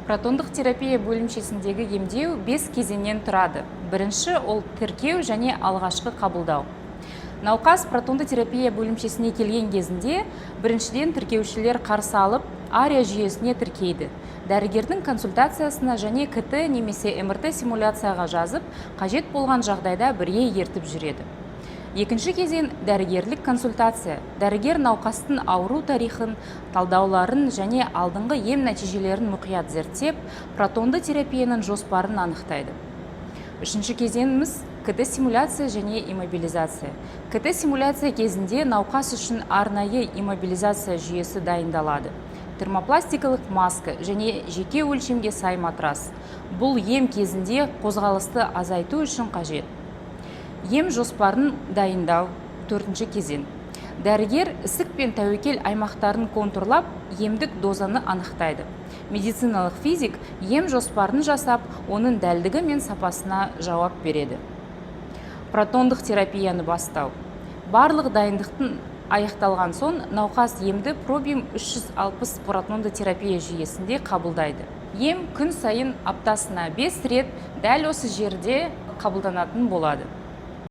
Протондық терапия бөлімшесіндегі емдеу бес кезеңнен тұрады. Бірінші ол тіркеу және алғашқы қабылдау. Науқас протонды терапия бөлімшесіне келген кезінде біріншіден тіркеушілер қарсы алып, АРИЯ жүйесіне тіркейді. Дәрігердің консультациясына және КТ немесе МРТ симуляцияға жазып, қажет болған жағдайда бірге ертіп жүреді. Екінші кезең – дәрігерлік консультация. Дәрігер науқастың ауру тарихын, талдауларын және алдыңғы ем нәтижелерін мұқият зерттеп, протонды терапияның жоспарын анықтайды. Үшінші кезеңіміз – КТ симуляция және иммобилизация. КТ симуляция кезінде науқас үшін арнайы иммобилизация жүйесі дайындалады: термопластикалық маска және жеке өлшемге сай матрас. Бұл ем кезінде қозғалысты азайту үшін қажет. Ем жоспарын дайындау – төртінші кезең. Дәрігер ісік пен тәуекел аймақтарын контурлап, емдік дозаны анықтайды. Медициналық физик ем жоспарын жасап, оның дәлдігі мен сапасына жауап береді. Протондық терапияны бастау. Барлық дайындықтың аяқталған соң науқас емді ProBeam 360 протонды терапия жүйесінде қабылдайды. Ем күн сайын, аптасына 5 рет дәл осы жерде қабылданатын болады.